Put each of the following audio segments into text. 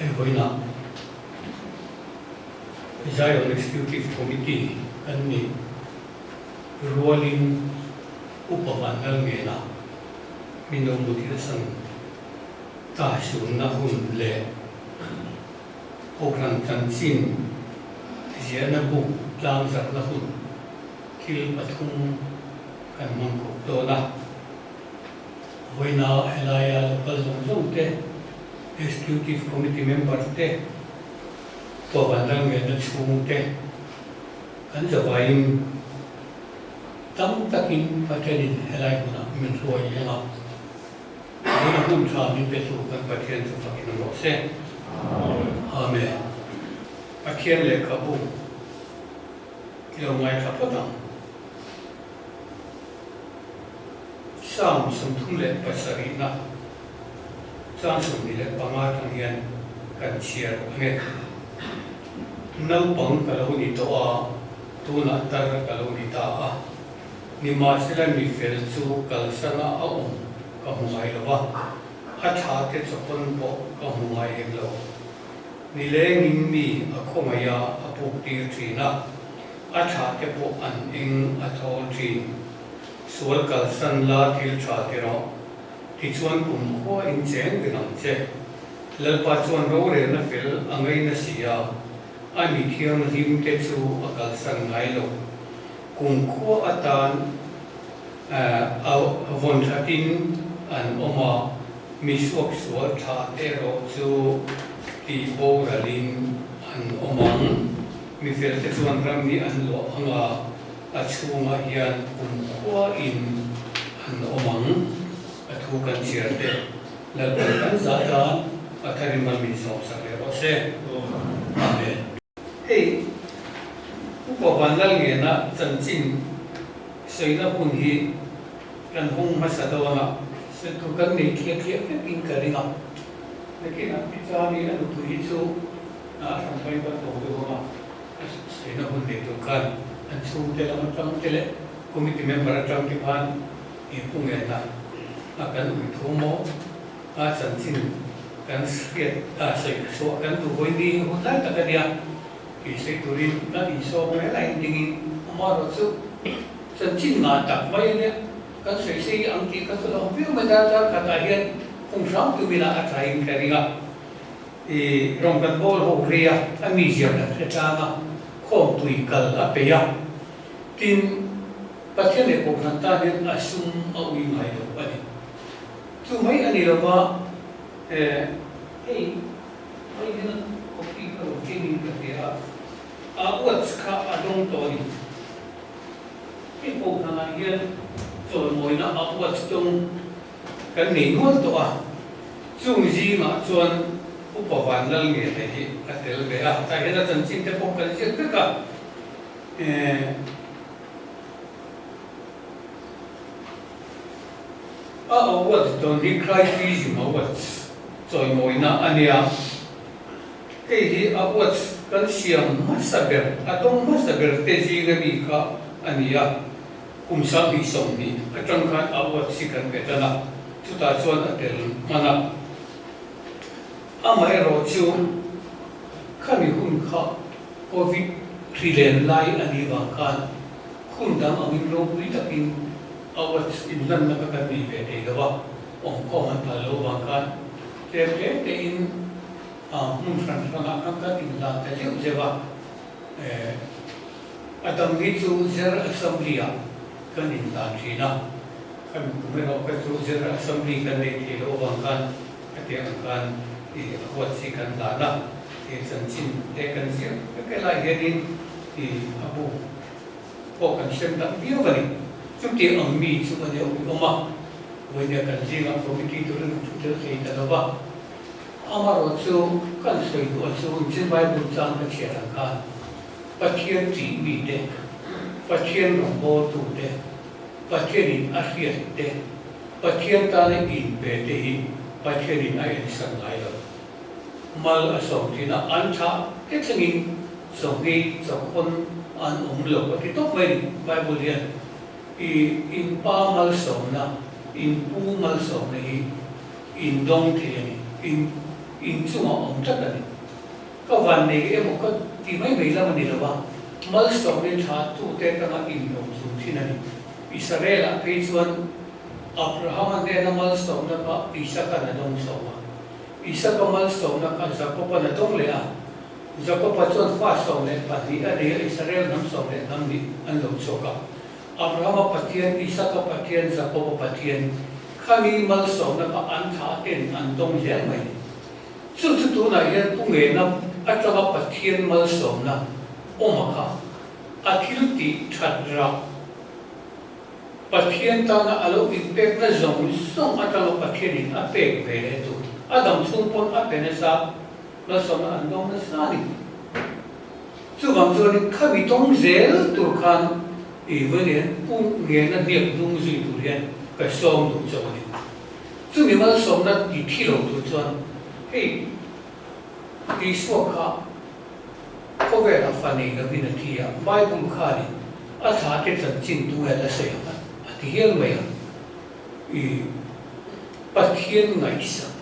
Hei vawiinah Zion Executive Committee kan nih rualin Upa Vanlalngena min lo muthilhsan ta sunna hun leh Kohhran chanchin ziahna bu tlangzarhna hun thil pathum kan hmang khawp dawn a. Vawiina helaia local zawng zawng te, Executive Committee member te, Tuavan Lalngelna chhung te kan zavaiin tam takin Pathianin helai hmunah min hruai reng a. Vawiina hmun tha min pe tu kan Pathian chu fakin awm rawh se. Amen. Pathian lehkhabu i lo ngaithla phawt ang. Psalm 37na chang 25 atang hian kan chhiar ang e. Naupang ka lo ni tawh a, tunah tar ka lo ni ta a. Nimahsela mi fel chu kalsana a awm ka hmu ngai lo va, a tha te chawpawn pawh ka hmu ngai hek lo. Nilengin mi a khawngaih a, a puk tir thin a, a tha te pawh an eng a thawl thin. Sual kalsan la thil tha ti rawh, tichuan kumkhua in cheng reng ang che. Lalpa chuan rorelna fel a ngaina si a, a mi thianghlim te chu a kalsan ngai lo. Kumkhua atan a vawn thatin an awm a, mi suaksual tha te erawh chu tih boralin an awm ang. Mi felte chuan ram hi an luah ang a, a chhungah hian kumkhuain an awm ang. A thu kan chhiar te Lalpan kan zah tan a tharim a min sawmsak leh rawh se. Amen. Hei Upa Vanlalngena chanchin sawina hun hi kan hung hmasa dawn a, sawi tur kan nei thliah thliah vek in ka ring a. Nakinah Pichani a nupui hi chu a hran pai kan ko deuh ang a, a sawina hun nei tur khan an chhungte lam atang te leh committee member atang te khan i pu ngena a kan ui tho maw? A chanchin kan hriat a sawi chhuah kan duh vawi ni hun lai tak a nia tih sawi turin kan insawm reng a indingin amaherawh chu chanchin ngah tak mai a nia kan sawi sei ang tih kha chu lo awm viau mai dar dar khatah hian hung hram tumina a tha in ka ring a i rawng kan bawl ho rei a a mizia kan hre tlang a khawmpui kal a peih a tin Pathian leh Kohhran tan hian a sum a ui ngai lo a ni. Chu mai a ni lo va, eh, hei hei hian coffee kha rawn keng in ka hria a, a watch kha a dawng tawh a ni. Hei Kohhranah hian chawlmawina a watch dawng kan nei nual tawh a, chung zingah chuan Upa Vanlalngete hi a tel ve a, tah hian a chanchin te pawh kan ziak vek a, eh, A awards dawn hi Christism Awards chawimawina a nia. Hei hi awards kan siam hmasa ber, a dawng hmasa ber te zinga mi kha a ni a. Kum 2020 atang khan awards hi kan pe tan a, chutah chuan a tel hman a. Amaherawh chu khami hun kha Covid hri len lai a nih vang khan hun dang angin ropui takin awards inhlanna kha kan nei ve thei lo a, awmkhawm an phal loh vang khan tlem hle tein hmun hran hranah khan kan inhlan ta zeuh zeuh a. A dang hi chu General Assembly-ah kan inhlan thin a, khami kum erawh kha chu General Assembly kan nei thei loh avang khan hetiang ang khan awards hi kan hlan a, chanchin te kan ziak vek helai hianin a bu pawh kan hrem tak viau a ni. Chutiang ang mi chu a nia uiawm a, vawinia kan zingah committee turin kan thu tel thei ta lo va. Amaherawh chu kan sawi duh a chu Chin Bible chang ka chhiat ang khan Pathian tih mi te, Pathian rawngbawltu te, Pathianin a hriat te, Pathian tana inpe te hi Pathianin a ensan ngai lo. Mal a sawm thin a, an tha te thlengin chawngei chawkhawn an awm lo a ti tawp mai a ni. Bible hian i in pa malsawmna, in pu malsawmna hi in dawng thei a ni. In. in chungah awm tlat a ni. Ka vannei emaw ka ti mai mai lam a ni lo va, malsawmna tha tute atanga inlo chung thin a ni. Israel-ah phei chuan Abrahama hnena malsawmna kha Isaka'n a dawng chho a, Isaka malsawmna kha Jakoba'n a dawng leh a, Jakoba chuan fa 12 a nei a, Israel hnam sawm leh hnam nih an lo chhuak a. Abrahama Pathian, Isaka Pathian, Jakoba Pathian, khami malsawmna kha an thlah ten an dawng zel mai. Chu chu tunah hian Pu Ngena atanga Pathian malsawmna awm a kha a thil tih that rah Pathian tana a lo inpekna zawng zawng atanga Pathianin a pek ve leh tur a dam chhung pawn a pe nasa malsawmna an dawng nasa a ni. Chuvang chuanin khami tawng zel tur khan i vawiin hian Pu Ngena hniak hnung zui tur hian ka sawm duh chauh a ni. Chumi malsawmna ti thi lo tur chuan hei Isua kha khawvelah fa nei lovin a thi a, Bible khanin a thla te chanchin tu nge la sawi ang a ti hial mai a, i Pathian ngaihsak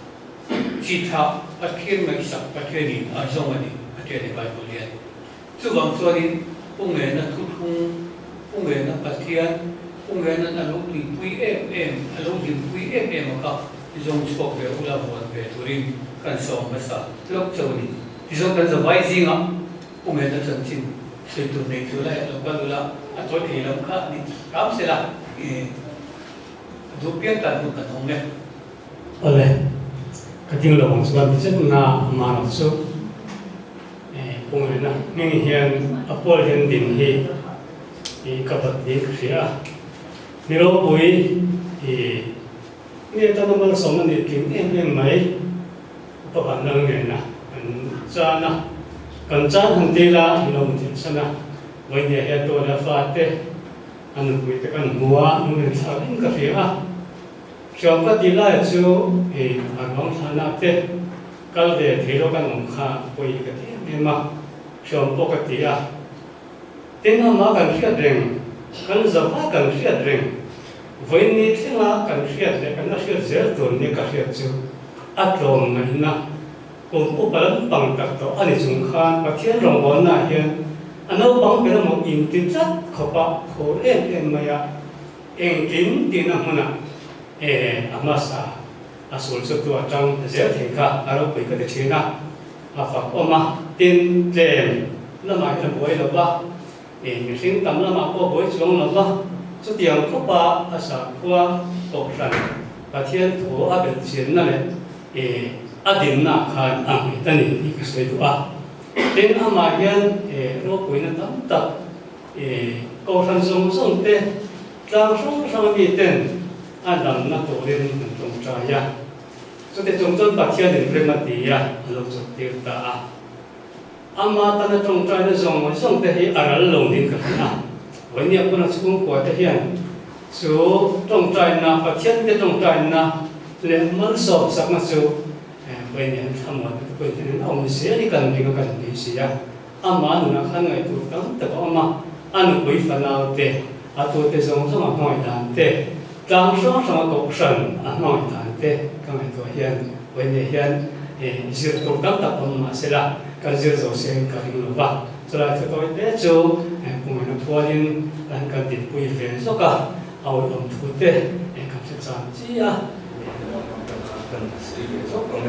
chi thlah Pathian ngaihsak Pathianin a zawng a ni a ti a ni Bible hian. Chuvang chuanin Pu Ngena thuthlung, Pu Ngena Pathian, Pu Ngena'n a lo tuipui em em, a lo hlimpui em em a kha zawng chhuak ve ula vuan ve turin kan sawm hmasa hlauh chauh a ni. Tichuan kan zavai zingah Pu Ngena chanchin sawi tur nei chu lai lo kal ula a tawi thei lam kha ni hram se la, a duh pian tan hun kan awm e. Awle, ka ding lo ang chuan ti zet na amah chu. Pungena hming hian a pawl hian din hi i ka bat niin ka hria a, mi ropui i mi atana malsawmna nih tling em em mai upa van lal nena kan chan a, kan chan han ti ila an lo mutthilh san a, vawinia hian tu leh fa te a nupui te kan hmu a, lunglen thlak in ka hria a, hriam ka tih lai chu i a ruang thlana te. Kal ve thei lo kan awm kha pawi ka ti em em a, hriam pawh ka ti a. Tin, amah kan hriat reng, kan zava kan hriat reng, vawiin thlenga kan hriat leh kan la hriat zel tur nia ka hriat chu a tlawm ngaihna kum upa lampang tak tawh a ni chung khan Pathian rawngbawlnaah hian a naupang ber emaw inti tlat khawpa phur em em mai a, engkim tihna hmunah e a hmasa. A sul chu tu atang zel thei kha a ropui ka ti thin a, a fak awm a, tin tlem lamah hian a buai lo va, ih mihring tam lamah pawh a buai chuang lo va, chutiang khawpa a sakhua kohhran Pathian thu a belh chianna leh ih a dinna ah khan a nghet a ni tih ka sawi duh a. Tin amah hian ih ropuina tam tak ih kohhran zawng zawng te tlang hrang hrang a mi ten a damna turin an tawngtai a. Chuti chung chuan Pathianin rem a ti a, a lo chawptir ta a. Ama tana tawngtaina zawng zawng te hi a ral lo niin ka hria a. Vawinia pawn a chhungkua te hian chu tawngtaina, Pathian te tawngtaina leh malsawm sakna chu vawinia an thlamuan te pawhin hian an awm zel hi kan ring a, kan beisei a. Ama nunah khan ngaihtuah tam tak a awm a, a nupui fanau te, a tute zawng zawng a hmangaih dan te, tlang hrang hrang a kohhran a hmangaih dan te ka ngaihtuah hian vawiinah hian zir tur tam tak awm mah sela kan zir zo seng ka ring lo va. Chulai thu tawi te chu Pumena phualin an kan dinpui ve zawk a, a awihawm thu te kan hre chang chi a. Kan sawi ve zawk ang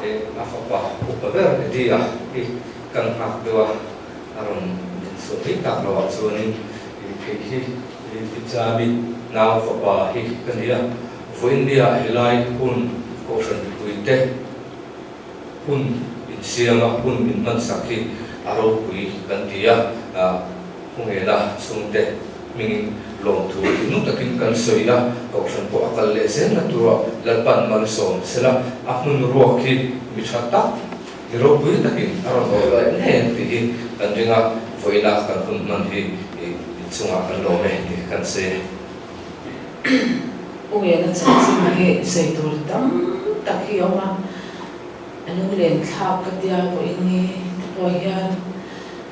e, a fapa upa ber Eddie-a hi Kan nghak deuh a, a rawn insual mai tak lo ah chuanin kei hi Pichami nau fapa hi ka ni a, vawiinnia helai hun Kohhran mipuite hun insiama hun min hmansak hi a ropui kan ti a, Khawngena chhungte hmingin lawmthu thinlung takin kan sawi a, Kohhran pawh a kal leh zelna tura Lalpan malsawm sela a hmun ruak hi mi tha tak Mi ropui takin a rawn awh leh ngei ang tih hi kan ring a, vawiina kan hun hman hi inchungah kan lawm e tih kan sawi e. U Ngena chanchin hi sawi tur tam tak hi a awm a, a lunglen thlak ka tia vawiin ni te pawh hian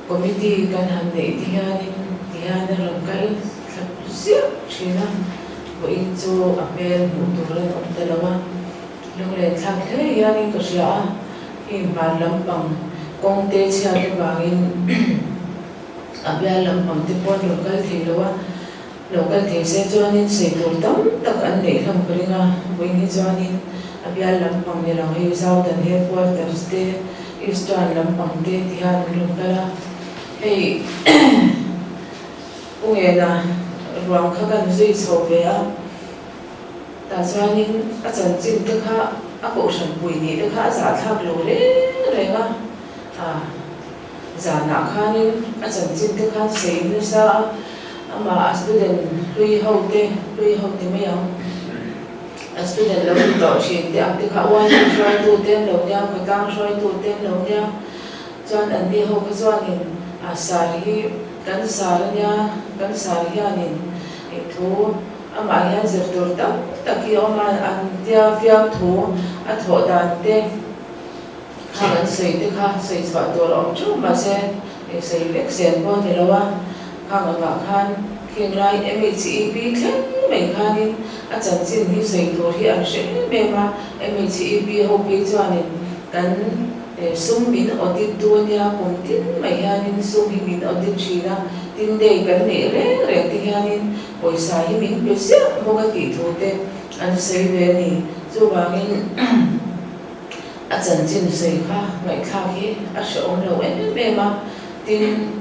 committee kan han neih te hianin ti hian a rawn kal thlap ziah thin a, vawiin chu a hmel hmuh tur an awm ta lo a, lunglen thlak hle hianin ka hria a. Hei hmar lampang kawng te chhiat avangin a bial lampang te pawh an rawn kal thei lo a, lo kal thei se chuanin sawi tur tam tak an neih hlawm ka ring a, vawiin hi chuanin a bial lampang ni lo hei Southern Headquarters te Eastern lampang te ti hian an rawn kal a, hei Pu Ngena ruang kha kan zui chho ve a. Tah chuanin a chanchin te kha a kohhran pui nih te kha a zahthlak lo reng reng a, a zanah khanin a chanchin te khan sawi nasa a, amah a student hlui ho te, hlui ho ti mai ang, a student lo ni tawh thin te ang te kha uainu hruaitu te an lo nia, khawtlang hruaitu te an lo nia, chuan anni ho kha chuanin a sar hi kan sar a nia, kan sar hianin thu Amah hian zir tur tam tak hi a awm a, an tia fiam thu a thawh dan te kha kan sawi te kha sawi chhuah tur a awm theuh mahse sawi vek zel pawh a ni lo a, khang angah khan khing lai MHEP thleng mai khanin a chanchin hi sawi tur hi an hre em em a, MHEP ho phei chuanin kan sum min audit tu ania kum tin mai hianin sum hi min audit thin a, tin day kan neih reng reng te hianin Pawisa hi min pe ziah bawk a tih thu te an sawi ve a ni. Chuvangin a chanchin sawi kha ngaihthlak hi a hrehawm lo em em a. Tin,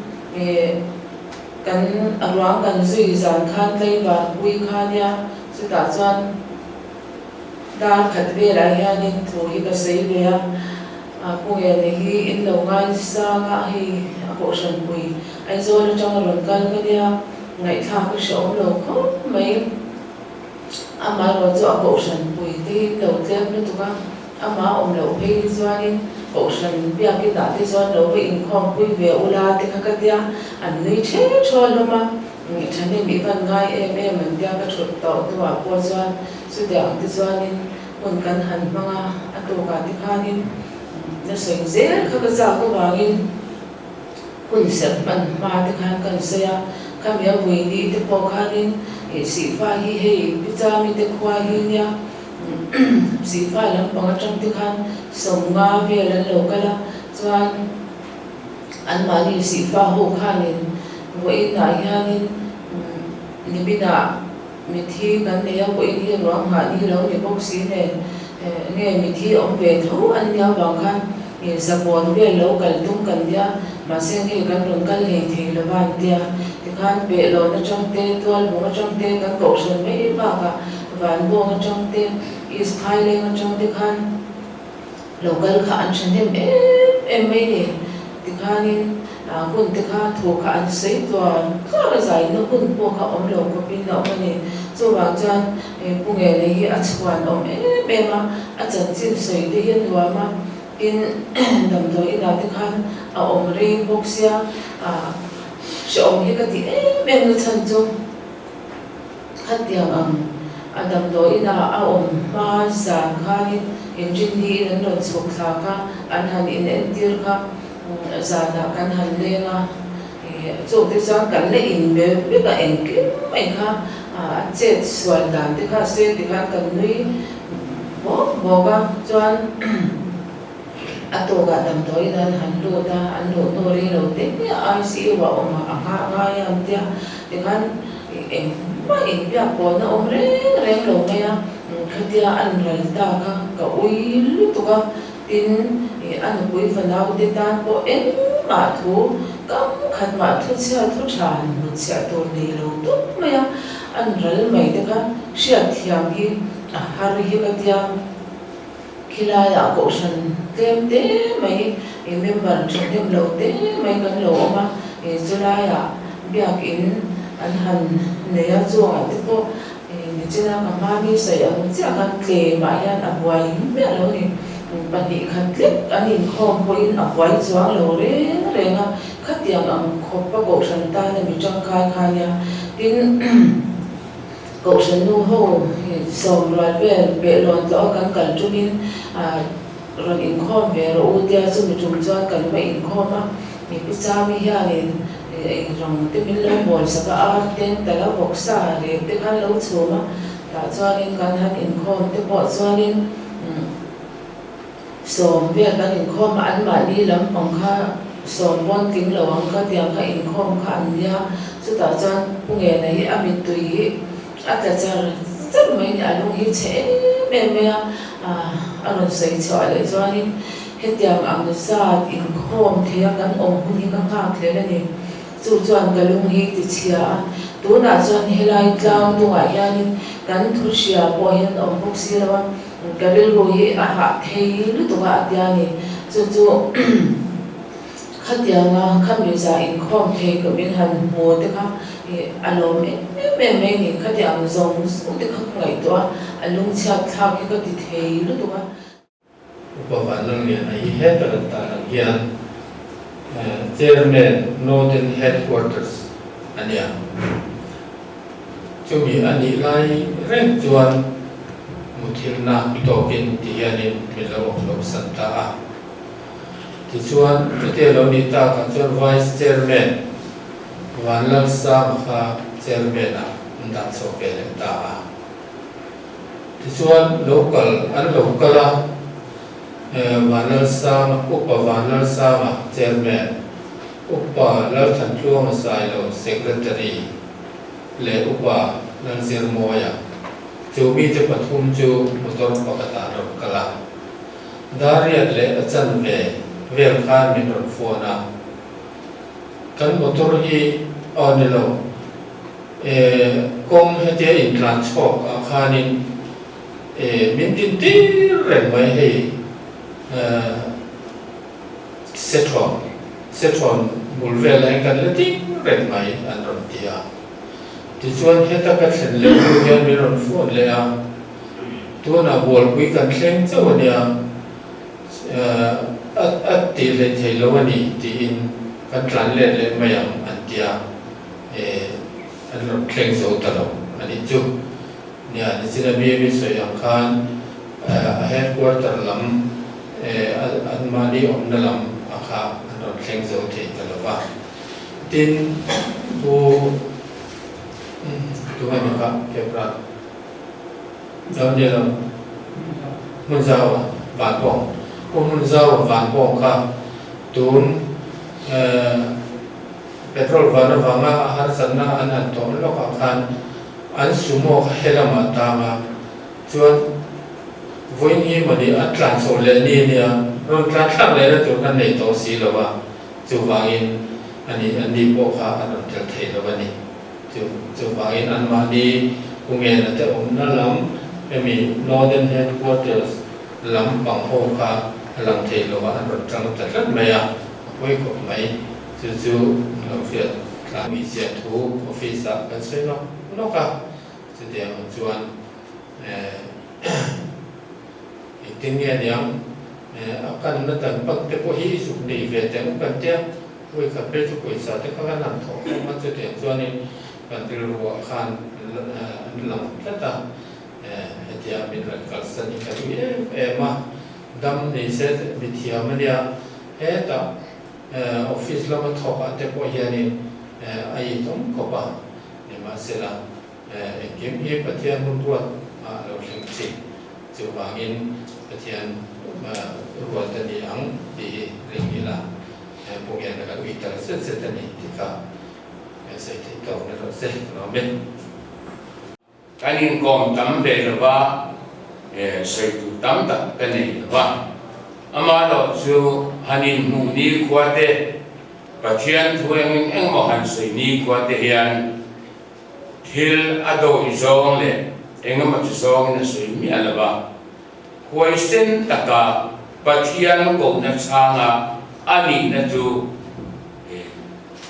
kan a ruang kan zui zan khan tlaivar pui kha nia, chutah chuan dar khat velah hianin thu hi ka sawi ve a. Pu Ngene hi in lo ngaisang a, hei a kohhran pui Aizawl atanga rawn kal ka nia. Ngaihthlak a hrehawm lo khawp mai. Amaherawh chu a kohhran pui te hi lo tlem lutuk a, amah a awm loh phei hi chuanin kohhran biakin ah te chuan lo va inkhawm pui ve ula te kha ka tia, an nui ṭhe ṭhaw hlawm a, thahnem i van ngai em em an tia ka ṭhut tawh hnuah pawh chuan chutiang ang te chuanin hun kan han hmang a, a tukah te khanin na sawi zel kha ka chak avangin. Hun serh hman hma te khan kan sawi a, khami a vui ni te pawh khanin ih Sihfa hi hei Pi Chami te khua hi nia Sihfa lampang atang te khan 50 vel an lo kal a, chuan anmahni Sihfa ho khanin vawiin ah hianin niminah mithi kan nei a, vawiin hi ruang nghah ni lo ni bawk si nen nge mithi awm ve tho an nia vang khan Zapawn vel lo kal tum kan nia, mahse nge kan rawn kal hlei thei lo va an tia. Tikhan Pehlawn atang te, Tualbung atang te kan kohhran mai bakah Vanbawng atang te, East Phaileng atang te khan lo kal kha an thahnem em em mai ni. Tikhanin hun te kha thu kha an sawi tluan tluan a, zaina hun pawh kha awm lo khawpin a awm a ni. Chuvang chuan Pu Ngele hi a chhuan awm em em a, a chanchin sawi te hi a nuam a, tin damdawi inah te khan a awm rei bawk sia, hrehawm hi ka ti em em na chhan chu khatiang ang a damdawi inah a awm hma zan khanin inrinni in an rawn chhuk thla kha an han inentir kha zanah kan han leng a. Chung te chuan kan la inbe vek a, engkim mai kha a chet sual dan te kha se ti khan kan nui bawk bawk a, chuan a tawkah damdawiin an han lut a, an luh hnu rei lo te ICU ah awm a nghah ngai a an tia, tikhan engmah inbiak pawhna awm reng reng lo mai a, khatia an ral ta kha ka ui lutuk a. Tin, a nupui fanaute tan pawh engmah thu kam khat mah thu chhia thu tha han hnutchhiah tur nei lo tawp mai a, an ral mai te kha hriatthiam hi a har hi ka tia. Khilaiah kohhran tlem te mai, member thahnem lo te mai kan lo awm a, chulaiah biakin an han nei a, chungah te pawh Nichina ka hmani sawi ang chiah khan tlemah hian a buai miah lo ni. 2 khat lek an inkhawm pawhin a buai chuang lo reng reng a, khatiang ang khawp a kohhran tana mi tangkai kha nia. Tin, kohhran nu ho sawm rual vel pehlawn tlawh a kan kal tumin rawn inkhawm ve rawh u tia chumi tum chuan kan va inkhawm a, mi pi Chami hianin Eng rawng te min lo bawl sak a, ar ten tal a vawksa rep te khan lo chhum a, tah chuanin kan han inkhawm te pawh chuanin umm Sawm vel kan inkhawm a, anmahni lampang kha sawm pawn tling lo ang kha tiang kha inkhawm kha an nia. Chutah chuan Pu Ngena hi a mittui hi a tla char char mai a ni, a lung hi chhe em em mai a, a rawn sawi chhuah leh chuanin hetiang ang zat inkhawm thei a kan awm hun hi ka nghak hlel a ni. Chu chuan ka lung hi ti chhia a, tunah chuan helai tlang dungah hianin kan thu hria pawh hian awm bawk si lo a, ka rilru hi a hah thei lutuk a a tia a ni. Chu chu khatianga kha miza inkhawm thei ka min han hmu te kha a lawm em em mai ni, khatiang zawng zawng te kha ka ngaihtuah a, a lungchhiat thlak hi ka ti thei lutuk a. Upa Vanlalliana hi heta kan tan ang hian Chairman Northern Headquarters a nia. Chumi a nih lai reng chuan muthilhna tawkin ti hianin min lo awm loh san ta a. Tichuan chutia lo nih takah chuan Vice Chairman Vanlalsanga kha Chairman-ah an dah chho ve leh ta a. Tichuan local an lo kal a, Vanlalsanga, Upa Vanlalsanga, Chairman, Upa Lalthantluanga Sailo, Secretary, leh Upa Lalzirmawia, chu mite pathum chu motor pakhatah an rawn kal a. Dariat leh a chanve vel khan min rawn phone a, Kan motor hi aw ni lo. E, kawng hetia intlan chhawk ah khanin e, min din tir reng mai hei e, Sethawn, Sethawn bul velah hian kan la ding reng mai an rawn ti a. Tichuan heta ka thlen leh hnu hian min rawn phone leh a, tunah Bualpui kan thleng chauh a nia, e, a a tih hleih thei lo a ni tiin kan tlan let leh mai ang an ti a. Eh, an rawn thleng zo ta lo a nih chu. Nia, nichina mi mi sawi ang khan a headquarter lam eh anmahni awmna lam a kha an rawn thleng zo thei ta lo va. Tin, Pu tunge ni kha Kepra no ni lo Hmunzau Vanpawng, Pu Hmunzau Vanpawng kha tun eh Petrol van avanga a harsatna an han tawh lawkah khan an sumo kha he lamah tang a, chuan vawiin hi mawni an tlan chho leh ni ania, rawn tlan thlak lehna tur khan nei tawh si lo a, chuvangin ani an ni pawh kha an rawn tel thei lo a ni. Chu chuvangin anmahni Pungena te awmna lam hemi Northern Headquarters lam pang ho kha a lang thei lo a, an rawn tang ta tlat mai a, a pawi khawp mai. Chu chu lo hriat tlang mihzia thu office ah kan sawi nawk nawk a, chutiang ang chuan engtin nge niang a kanna dan pan te pawh hi zuk nei ve teh ang kan tia, vawikhat phei chu pawisa te kha kan han thawh khawm a, chutiang chuanin kan rilru ah khan an lang tlat a, hetia min rawn kalsan hi ka duh em em a, dam ni se mithiam a nia hetah. Office lama thawk ah te pawh hianin a itawm khawp a, nimahsela engkim hi Pathian hun ruat ah lo thleng thin. Chuvangin Pathian ruat a ni ang tih hi ring ila Pu Ngiana kan ui tal zet zet a ni tih kha sawi theih tawk ni rawh se ka lawm e. Kan inkawm tam ve lo va, sawi tur tam tak ka nei lo va. Amaherawh chu han inhmuh nikhua te, Pathian thu engin engmaw han sawi nikhua te hian thil a dawih zawng leh engemaw chi zawngin a sawi miah lo va. Huaisen taka Pathian kohna chhanga a nihna chu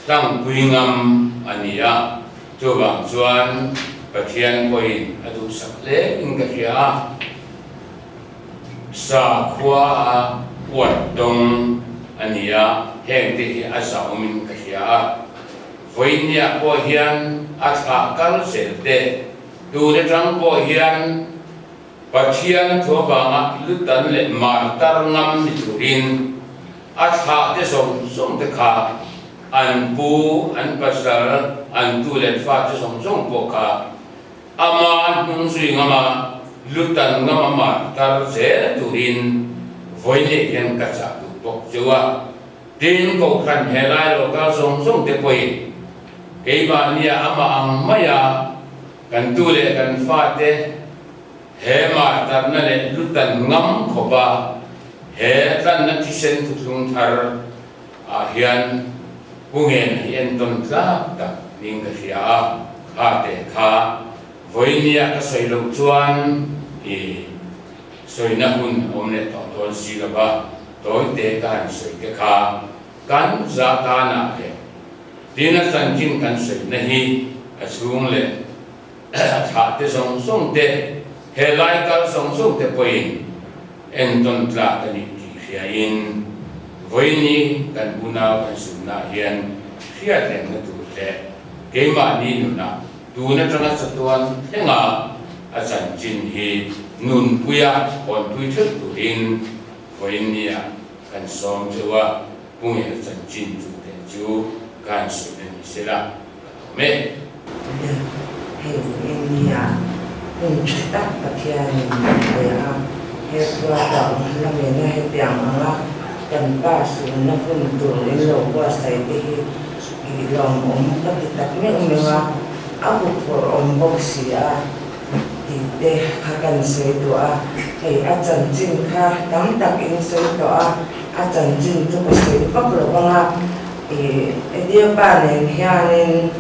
Tlangpui ngam a ni a, chuvang chuan Pathian pawhin a duhsak hle in ka hria a, sakhua a uat dawng a ni a, heng te hi a zahawmin ka hria a, vawinia pawh hian a thlah kal zel te, tun atang pawh hian Pathian thu avanga lutan leh martar ngam ni turin a thlah te zawng zawng te kha an pu, an pasal, an tu leh fa te zawng zawng pawh kha ama hnung zui ngama lutan ngama martar zel turin. Vawiin hian ka chah duh bawk cheu a, tin Kohhran he lai local zawng zawng te pawhin keimahnia amah ang maia kan tu leh kan fate he martarna leh lutan ngam khawpa he tlanna thisen thuthlung thar ah hian Pu Ngena hi entawn tlak tak niin ka hria a, kha teh kha vawinia ka sawi loh chuan i sawina hun a awm leh tawh dawn si lo va, tawite ka han sawi te kha kan za tanah leh tin a chanchin kan sawina hi a chhung leh a thlah te zawng zawng te he lai kal zawng zawng te pawhin entawn tlak a nih tih hriain vawiini kan unau kan sunnaah hian hriat rengna tur leh keimahni nunah Tun atanga chatuan thlenga a chanchin hi nunpuia hawnpui theuh turin vawiinnia kan sawm cheu a, Pu Ngela chanchin chu teh chu ka han sawi na ni sela ka lawm e. Nia, hei vawiinnia hun tha tak Pathianin min pe a, he khuata awm lamina hetiang anga kan pa sunna hun tur in lo buatsaih te hi I lawmawm ka ti tak meuh meuh a, a huphurh awm bawk si a tih te kha kan sawi duh a, hei a chanchin kha tam tak in sawi tawh a, a chanchin chu ka sawi vak lo vang a, i Ediapa nen hianin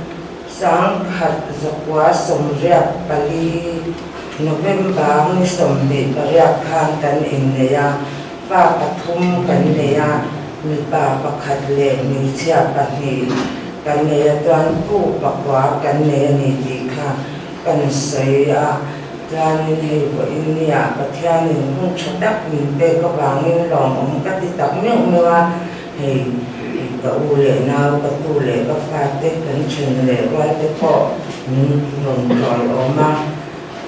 1984 November ni 28 khan kan innei a, Pa pathum kan nei a, mipa pakhat leh hmeichhia pahnih kan nei a, chuan pu pakua kan nei a ni tih kha kan sawi a, chuanin hei vawiin nia Pathianin hun tha tak min pek avangin lawmawm ka ti tak meuh meuh a, hei ka u leh nau, ka tu leh ka fate kan then leh rual te pawh min rawn tawiawm a.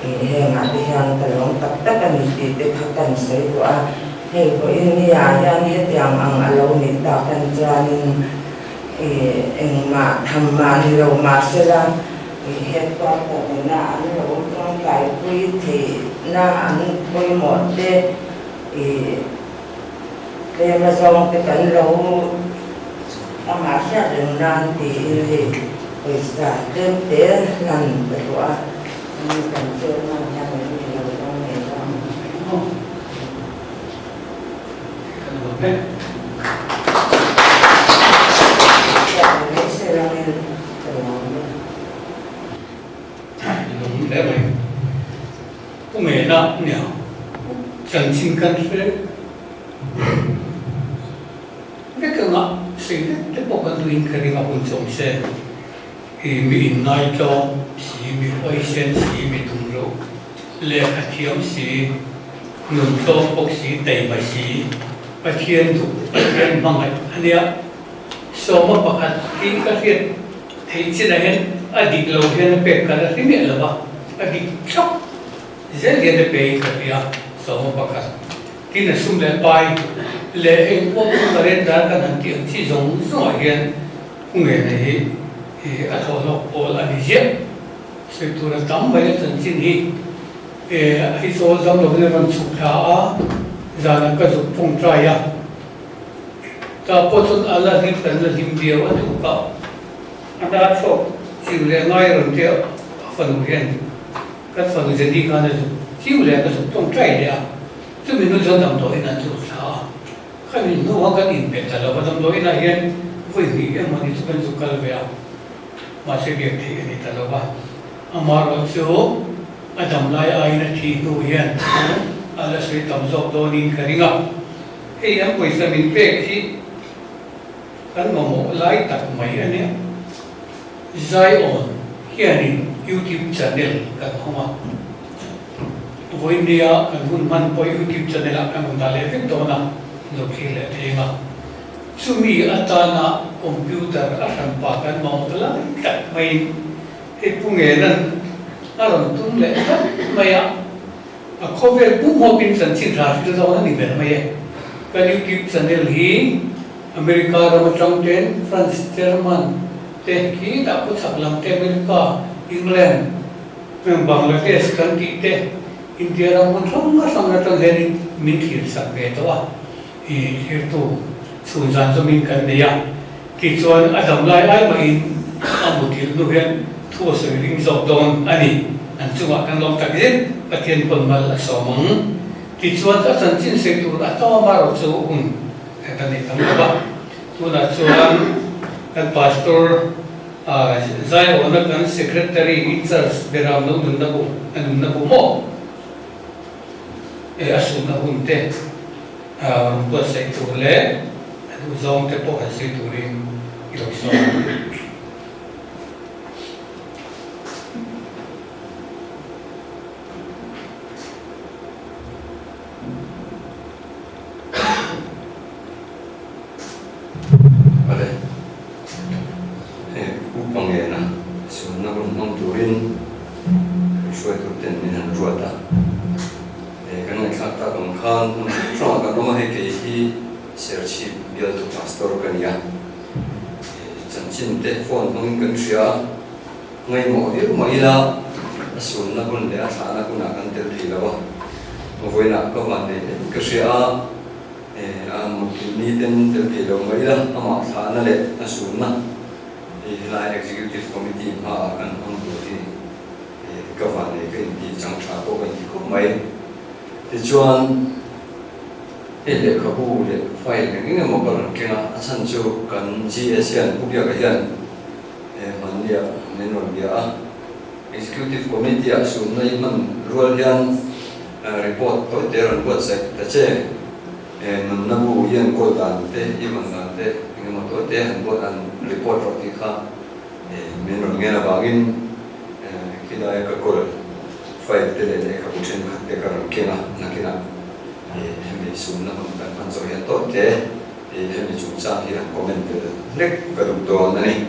Hengah te hian ka lawm tak tak a ni tih te kha kan sawi duh a, hei vawiin niah hian hetiang ang a lo nih tak an chuanin engmah tham mah ni lo mahsela headquarter nena an lo tawngtaipui theihna an pawimawh te tlem a zawng te kan lo amah hriat reng nan tiin hei pawisa tlem te hlan ka duh a, mi kan chairman hian min ni lo dawn ngei dawn. Hriat reng mai se langin ka lawm e. Lawm hle mai. Pu Ngena nia chanchin kan hre vek anga sei vek te pawh kan duhin ka ring a hun chawm se i mi inngaitawng si mi huaisen si mi tumruh lehkha thiam si nuntlawm bawk si taima si Pathian duh Pathian hmangaih ania sawma pakhat hi ka hriat theih chinah hian a dik lo hian a pek kal a hri miah lo va, a dik thlap zel hian a pe in ka hria, sawma pakhat. Tin a sum leh pai leh eng pawh chu ka ren dan kan han tih ang chi zawng zawngah hian Pu Ngena hi a thawhlawk pawl a ni ziah. Sawi tur a tam mai a chanchin hi Aizawl dam lovin a rawn chhuk thla a, zanah ka zuk tawngtai a. Tah pawh chuan a la hlim kan la hlim viau a tuk a, a dar thlawk chiu leh ngai rawn te a fanu hian kan fanu Jenny khan a zuk chiu leh ka zuk tawngtai leh a, chumi hnu chuan damdawiin an lut thla a, khami hnuah kan inpe ta lo va, damdawiinah hian vawi hnih emaw ni chu kan zuk kal ve a, mahse biak theih a ni ta lo va, amaherawhchu a damlai aiin a thih hnu hian a la sawi tam zawk dawnin ka ring a. Hei an pawisa min pek hi kan mamawh lai tak mai a nia. Zion hianin YouTube channel kan hawng a, vawinia kan hun hman pawh YouTube channel ah kan rawn dah leh vek dawn a, lo thlir leh thei ang a. Chumi atana computer a hranpa kan mamawh lai tak maiin hei Pu Ngenan a rawn tum leh tlat mai a. A khawvel pum hawpin chanchin tha hril dawn a ni ber mai e. Kan YouTube channel hi America ram atang ten France, German te khi dah khawchhak lam te America, England, Bangladesh kan tih te India ram hmun hrang hrang atang hianin min thlir sak ve tawh a. I thirtu chhun zan zawmin kan nei a, tichuan a dam lai ai mahin a muthilh hnu hian thu a sawi ring zawk dawn a ni. An chungah kan lawm tak zet, Pathian pawn mal a sawm ang. Tichuan a chanchin sawi tur a tlawm a rawh chu hun kan nei tam lo va. Tunah chuan kan Pastor Zaiawna kan Secretary in charge Beram lo nunna bu a nunna bu maw? E a sunna hun te rawn buatsaih tur leh a duhzawng te pawh han sawi turin i lo sawm ang. Awle, hei upa ngena sunna hun hmang turin kan hruaitu ten min han ruat a. Hei kan ngaihthlak tak ang khan hmun hrang hrangah kan awm a, hei kei hi Serchhip bialtu pastor ka ni a. Chanchin te phone hmangin kan hria a, ngaihmawh viau mah ila a sunna hun leh a thlahna hunah kan tel thei lo a. Vawiinah ka van nei hle ka hria a. A mutthilh ni ten tel thei lo mai ila, amah thlahna leh a sunna hi helai Executive Committee hmaah kan hmang tur hi ka van nei ka inti chang tha pawh ka inti khawp mai. Tichuan, hei lehkhabu leh file eng eng emaw ka rawn keng a, a chhan chu kan GS hian Pu Biaka hian hmannia min rawn bia a, Executive Committee-ah sunna i hman rual hian Report tawi te rawn buatsaih ta che. Nunna bu i enkawl dan te, i vawn dan te eng emaw tawi te han buat an report rawh tih kha min rawn ngen avangin khilaia ka kawl file te leh lehkhabu thenkhat te ka rawn keng a, nakinah hemi sumna hmun kan hman zawh hian tawi te hemi chungchang hi han comment tel hlek ka duh dawn a ni.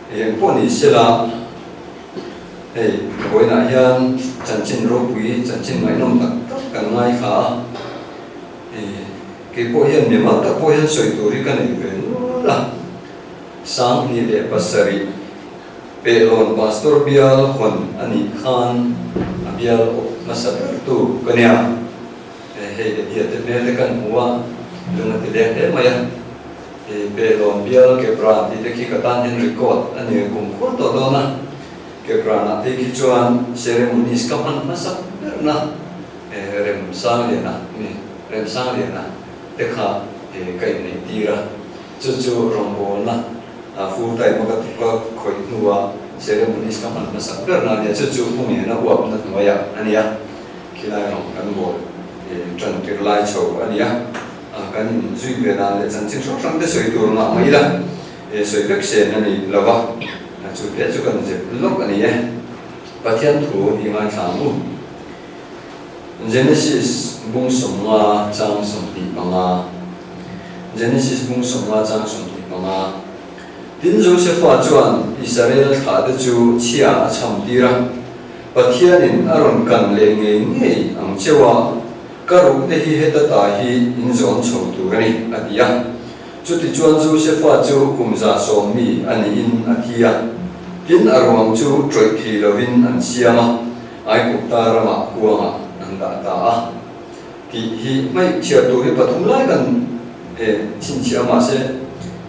Engpawh ni sela. Hei, vawiinah hian chanchin ropui, chanchin ngaihnawm tak tak kan ngaithla a. Hei, kei pawh hian mimal tak pawh hian sawi tur hi ka nei ve nual a. 2007 Pehlawn Pastor bial hawn a nih khan a bial awp hmasa bertu ka nia. Hei, Eddie-a te hmel te kan hmu a, lung a ti leng hle mai a. I Pehlawn bial Kebran tih te khi ka tan hian record a ni kum khur tawh dawn a, Kebran ah te khi chuan ceremonies ka hman hmasa berna Remsangliana mi Remsangliana te kha ka inneih tir a, chu chu rawngbawlna full time a ka ka khawih hnua ceremonies ka hman hmasak berna a nia, chu chu Hmungena uapna hnuaiah a nia, khilai rawng kan bawl tan tir lai chho a nia. A kan in zui ve dan leh chanchin hrang hrang te sawi tur ngah mai ila, e sawi vek sen a ni lo va, chu te chu kan zep lawk a ni e. Pathian thu i ngaithla ang u. Genesis bung 50 chang 25 Genesis bung 50 chang 25 Tin Josefa chuan Israel thlah te chu chhia a chham tir a, Pathianin a rawn kan leh ngei ngei ang cheu a, Ka ruhte hi heta ta hi in zawn chho tur a ni, a ti a. Chutichuan Josefa chu kum 110 mi a niin a thi a. Tin, a ruang chu ṭawih thei lovin an siam a, Aigupta ramah kuangah an dah ta a. Tih hi hmaih chhiar tur hi pathum lai kan chhinchhiah a, mahse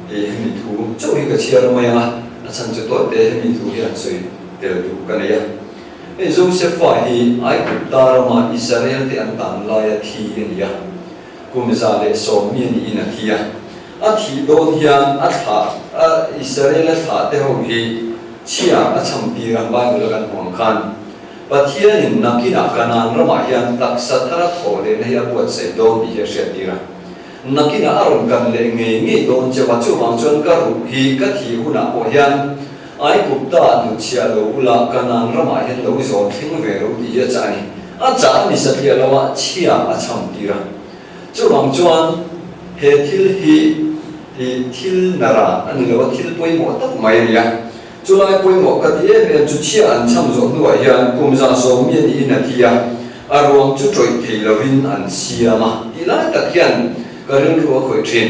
hemi thu chauh hi ka chhiar mai ang a, a chhan chu tawi te hemi thu hi han sawi tel duh ka nei a. Hei Josefa hi Aigupta rama Israel-te an tan laia thi a ni a, kum 110 mi a niin a thi a. A thih dawn hian a thlah a Israel-a thlah te ho hi chhia a chham tir a, Bible-a kan hmuh ang khan Pathianin nakinah Kanaan ramah hian taksa thara thawh lehna hi a buatsaih dawn tih hi a hriat tir a. Nakinah a rawn kan leh ngei ngei dawn cheu a, chuvang chuan ka ruh hi ka thih hunah pawh hian Aigupta hnutchhiah lo ula Kanaan ramah hian lo zawn thleng ve lo tih hi a chah a ni. A chah a ni satliah lo a, chhia a chham tir a. Chuvang chuan he thil hi i thil nara a ni lo a, thil pawimawh tak mai a ni a. Chulai pawimawh ka ti em em chu chhia an chham zawh hnuah hian kum 110 mi a niin a thi a, a ruang chu ṭawih thei lovin an siam a tih lai tak hian ka rilru a khawih ṭhin.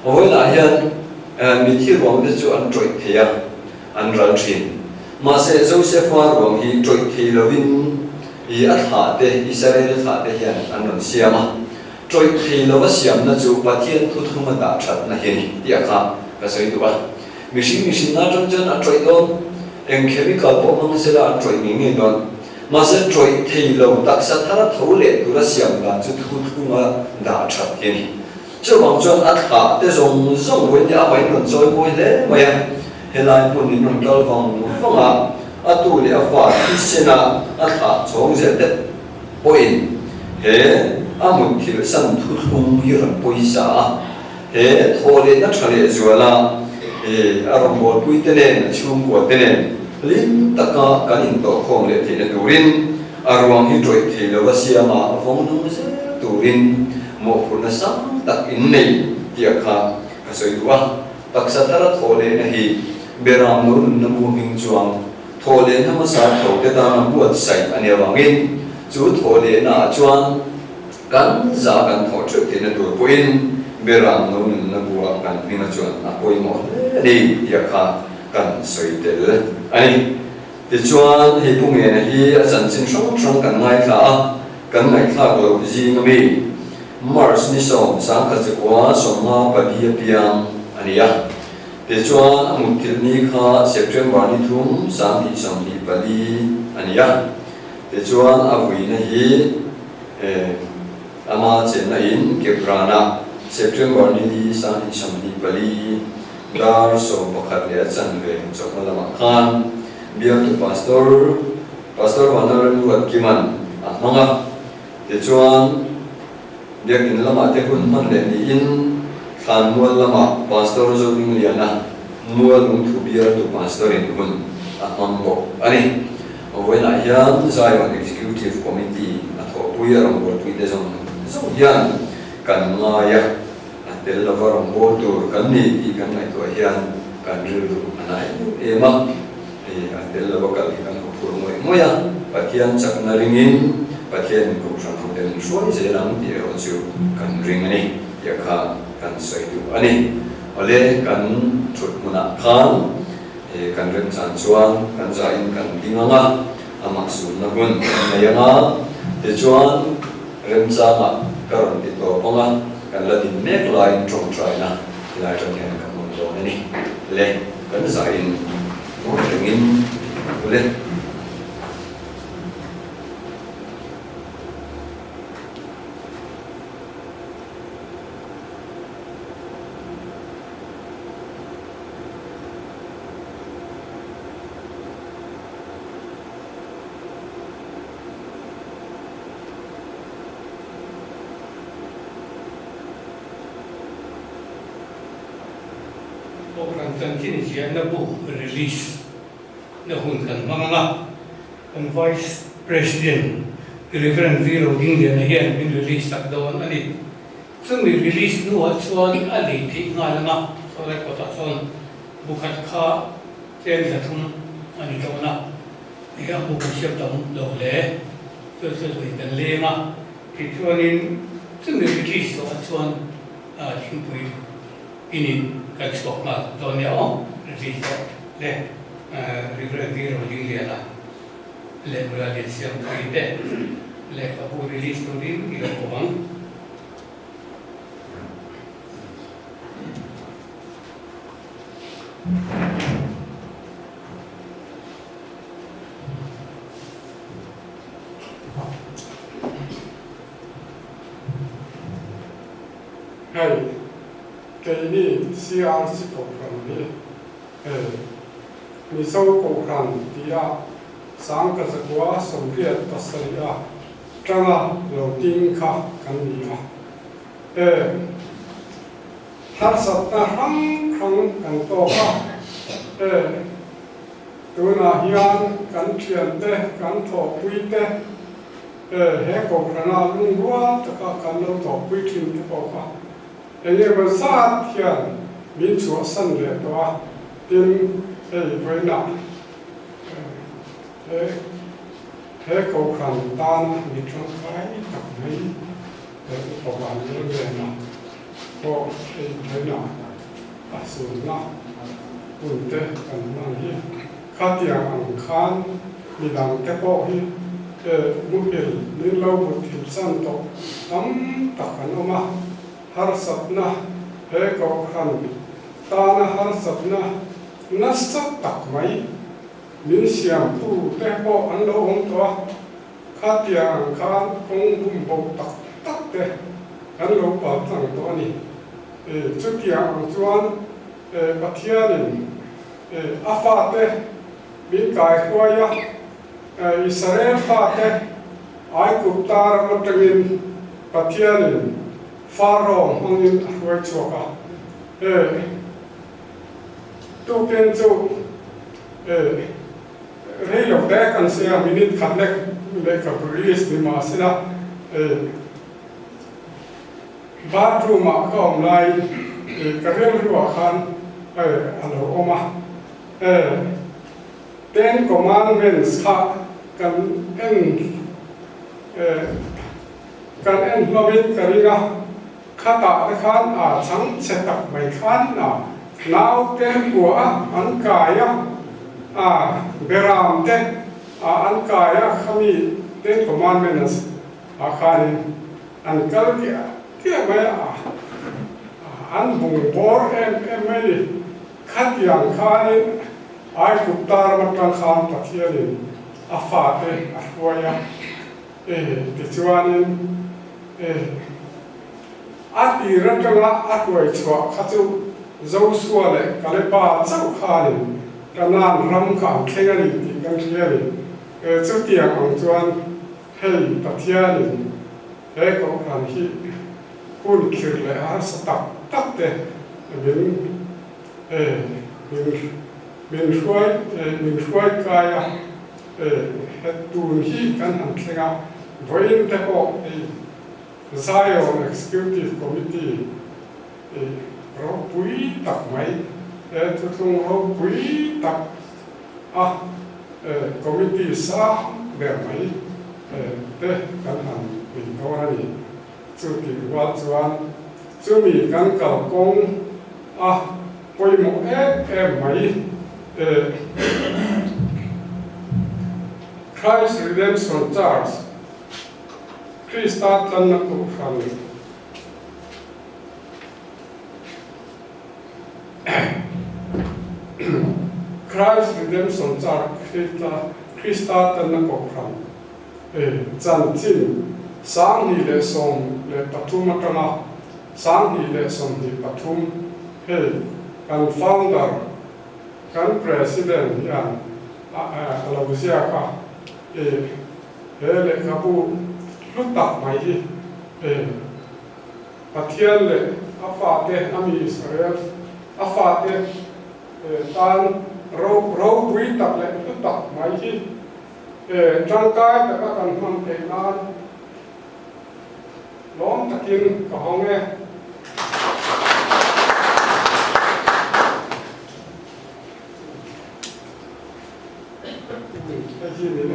Vawiinah hian mithi ruang te chu an ṭawih thei a, an ral ṭhin. Mahse, Josefa ruang hi ṭawih thei lovin i a thlah te, Israel thlah te hian an rawn siam a. Ṭawih thei lova siamna chu Pathian thuthlunga dah ṭhatna hi a ni tih a kha ka sawi duh a. Mihring mihrinna aṭang chuan a ṭawih dawn, eng chemical pawh hmang sela an ṭawih ngei ngei dawn. Mahse ṭawih thei lo taksa thara tho leh tura siam dan chu thuthlunga dah ṭhat hi a ni. Chuvang chuan a thlah te zawng zawng vawiin a vain rawn chawi mawi hle mai a, helai hmun in rawn kal vang vang a, a tu leh a fa thisena a thlah chhawng zel te pawhin he a mutthilh san thuthlung hi rawn pawisa a, he thaw lehna tha leh zuala he a rawngbawlpui te nen a chhungkua te nen hlim taka kan intawhkhawm leh theihna turin a ruang hi tawih thei lova siama vawng nung zel turin mawhphurhna sang tak in nei tih a kha ka sawi duh a, taksa thara thawh lehna hi Beram lo nunna mu hming chuang thawh lehna hmasa tho te tana buatsaih a nih avangin chu thawh lehna ah chuan kan za kan thawh theuh theihna tur pawhin Beram lo nunna bua kan hminga chuan a pawimawh hle a ni tih a kha kan sawi tel a ni. Tichuan hei Pu Ngena hi a chanchin hrang hrang kan ngaithla a, kan ngaihthlak loh zing a mi. March ni 10 1954 a piang a ni a. Tichuan a mutthilh ni kha September ni 3 2024 a ni a. Tichuan a vuina hi ama chenna in Kepranah September ni 2024 dar 11:15 chawhma lamah khan biaktu Pastor Pastor Vanlalruat Kiman a hmang a, tichuan biakin lamah te hun hman leh niin Thlanmual lamah Pastor Zodingliana mual lungthu bialtu Pastor-in hun a hmang bawk a ni. Vawiinah hian Zion Executive Committee a thawhpui a rawngbawlpui te zawng zawng hian kan ngai a, a tel lova rawngbâwl tur kan ni tih kan ngaihtuah hian kan rilru a na em em a. Hei a tel lova kal hi kan huphurh ngawih ngawih a, Pathian chakna ringin Pathianin Kohhran ho te min hruai zel ang tih erawh chu kan ring a ni tih a kha kan sawi duh a ni. Awle kan thut hmunah khan kan remchan chuan kan zahin kan ding ang a, amah sunna hun kan nei ang a, tichuan remchangah ka rawn ti tawp ang a, kan la din mek laiin tawngtaina tilai atang hian ka hmang dawn a ni. Le. Kan zahin ngawi rengin ule. Kohhran chanchin ziahna bu release na hun kan hmang ang a, kan Vice President Rev. V. Rodingliana hian min release tak dawn a ni. Chumi release hnuah chuan a lei theih nghal ang a, saw lai kawtah chuan bu khat kha tlem 300 a ni dawn a, hei a bu kan siam tam lo hle, chu chu lui kan leng a, tichuanin chumi release zawhah chuan thingpui inin kan chhuak nghal dawn nia aw, release zawh le Reverend V. Rolingliana leh nula Liansiampuii te lehkhabu release turin i lo ko ang. Hei, keini CRC Kohhran hi hei Mizo Kohhran tia 1987 a tanga lo ding kha kan ni a. Heng harsatna hrang hrang kan tawk a, heng tunah hian kan thiante, kan thawhpuite, He Kohhrana lungrual taka kan lo thawhpui thin te pawh kha eng emaw zat hian min chhuahsan leh tawh a, tin hei vawiinah he he Kohhran tana mi tangkai tak mai he upa Vanlalvena pawh hei vawiinah a sunna hun te kan hman hi khatiang ang khan midang te pawh hi. Muhil min lo mutthilh san tawh tam tak an awm a, harsatna he kohhran tana harsatna nasa tak mai min siamtu te pawh an lo awm tawh a, khatiang ang khan kawng bum bo tak tak te kan lo pal tlang tawh a ni. Chutiang ang chuan Pathianin a fate min kaihruai a, Israel fate Aigupta ram atangin Pathianin Pharaoh hmangin a hruai chhuak a. He tukin chu rei lo te kan sawi a, minute khat lek lehkhabu release ni mahsela bathroom ah ka awm laiin ka rilruah khan a lo awm a. Ten Commandments kha kan en kan en hlawmin ka ring a, khatah te khan a chhang chhe tak mai khan a naute kua a an kai a, a beram te a an kai a khami Ten Commandments ah khanin an kal diah diah mai a, an bung bawr em em mai ni. Khatiang khanin Aigupta ram atang khan Pathianin a fate a hruai a, e tichuanin e a tir atanga a hruai chhuah kha chu Josua leh Kaleba chauh khanin Kanaan ram kha an thleng a ni tih kan hria a ni. E chutiang ang chuan hei Pathianin he kohhran hi hun khirh leh harsa tak tak te min min min hruai min hruai kai a, he tun hi kan han thleng a, vawiin te pawh hei Zion Executive Committee ropui tak mai he thuthlung ropui tak a committee sang ber mai te kan han min dawn a ni. Chutih rual chuan chumi kan kalkawng a pawimawh em em mai e. Christ Redemption Church, Krista tlanna Kohhran, Christ Redemption Church, Krista tlanna Kohhran. Chanchin 2013 atanga 2023 hei kan founder kan president hian a lo ziak a, he lehkhabu hlu tak mai hi Pathian leh a fate a mi Israel a fate tan ropui tak leh hlu tak mai hi He tangkai taka kan hman theih nan lawm takin ka hawng e. Hei hi min e.